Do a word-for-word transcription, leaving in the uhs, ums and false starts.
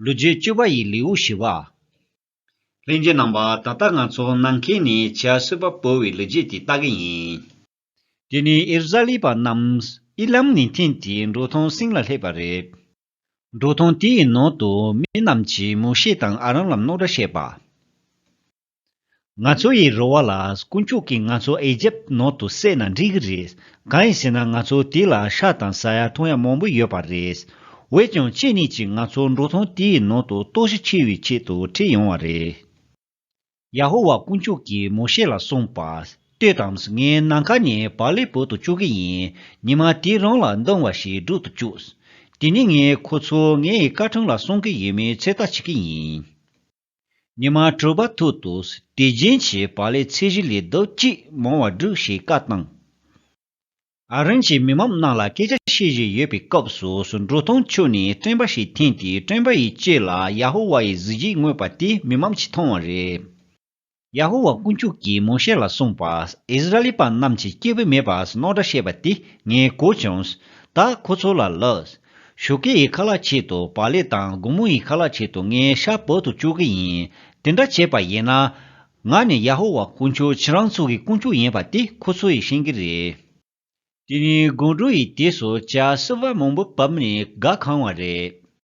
ལོ་རྒྱུས་བཅུ་པ་ཡི་ལེའུ་བཞི་པ། ལྷན་རྒྱས་རྣམ་པ། ད་ལྟ་ང་ཚོ་ནམ་མཁའ་ནས་བྱ་སྲིད་པ་བབས་པའི་ལོ་རྒྱུས་དེ་ལྟ་གི་ཡིན། དེ་ནས་ཨིསི་ར་ཨེལ་པ་རྣམས་ཨི་ལམ་ནས་འཐེན་ཏེ་འབྲོག་ཐང་སིང་ལ་སླེབས་པ་རེད། འབྲོག་ཐང་དེའི་ནང་དུ་མི་རྣམས་ཀྱིས་མོ་ཤེ་དང་ཨ་རོན་ལ་མནོ་བསྒྲགས་བྱས་པ། ང་ཚོ་ཡི་རེ་བ་ལ་དཀོན་མཆོག་གིས་ང་ཚོ་ཨི་ཇིབ་ནང་དུ་བསད་ན་འགྲིག་གི་རེད། གང་ཡིན་ཟེར་ན་ང་ཚོ་དེ་ལ་ཤ་དང་ཟ་ཡ་འཐུང་ཡ་མང་པོ་ཡོད་པ་རེད། འོན་ཀྱང་ཁྱེད་གཉིས་ཀྱིས་ང་ཚོ་འབྲོག་ཐང་དེའི་ནང་དུ་ལྟོགས་ཤི་ཆེ་བའི་ཆེད་དུ་ཁྲིད་ཡོང་བ་རེད། ཡ་ཧོ་ཝཱ་དཀོན་མཆོག་གིས་མོ་ཤེ་ལ་གསུངས་པ། ལྟོས་དང་། ངས་ནམ་མཁའ་ནས་བག་ལེབ་བབས་དུ་བཅུག་གི་ཡིན། ཉི་མ་དེ་རང་ལ་འདང་བ་ཞིག་སྒྲུབ་ཏུ་བཅུག་དེ་ནས་ངས་ཁོ་ཚོ་ངའི་བཀའ་ཁྲིམས་ལ་སྲུང་གི་ཡོད་མེད་ཚོད་ལྟ་བྱེད་ཀྱི་ཡིན། ཉི་མ་དྲུག་པ་ཐོག་ཏུ་དེ་རྒྱུན་གྱི་བག་ལེབ་ཚད་གཞི་ལས་ལྡབ་གཅིག་མང་བ་བསྒྲུགས་ཞེས་བཀའ་བཏང་། ཨ་རོན་གྱིས་མི་མང་རྣམས་ལ་སྐད་ཆ་བཤད་བཞིན་ཡོད་པའི་སྐབས་སུ། འབྲོག་ཐང་ཕྱོགས་ནས་སྤྲིན་པ་ཞིག་འཐེན་ཏེ་སྤྲིན་པ་ཡི་དཀྱིལ་ལ་ཡ་ཧོ་ཝཱ་ཡི་གཟི་བརྗིད་མངོན་པ་དེ་མི་མང་གིས་མཐོང་བ་རེད། ཡ་ཧོ་ཝཱ་དཀོན་མཆོག་གིས་མོ་ཤེ་ལ་གསུངས་པ། ཨིསི་ར་ཨེལ་པ་རྣམས་ཀྱིས་སྐྱིད་པོ་མེད་པར་མནོ་བསྒྲགས་བྱས་པ་དེ་ངས་གོ་བྱུང་། ད་ཁོ་ཚོ་ལ་ལབ། ཞོགས་ཀས་ཡི་ཁ་ལག་ཆེད་དུ་བག་ལེབ་དང་དགོང་མོ་ཡི་ཁ་ལག་ཆེད་དུ་ངས་ཤ་བབས་དུ་བཅུག་གི་ཡིན། དེ་འདྲ་བྱས་པ་ཡིན་ན། ང་ནི་ཡ་ཧོ་ཝཱ་དཀོན་མཆོག་ཁྱེད་རང་ཚོ་གི་དཀོན་མཆོག་ཡིན་པ་དེ་ཁོ་ཚོ་ཡིས་ཤེས་ཀྱི་རེད། དེ་ནས་སྒང་དྲུག་ཡི་དུས་སུ་བྱ་སྲིད་པ་མང་པོ་བབས་ནས་སྒ་གང་བ་རེད།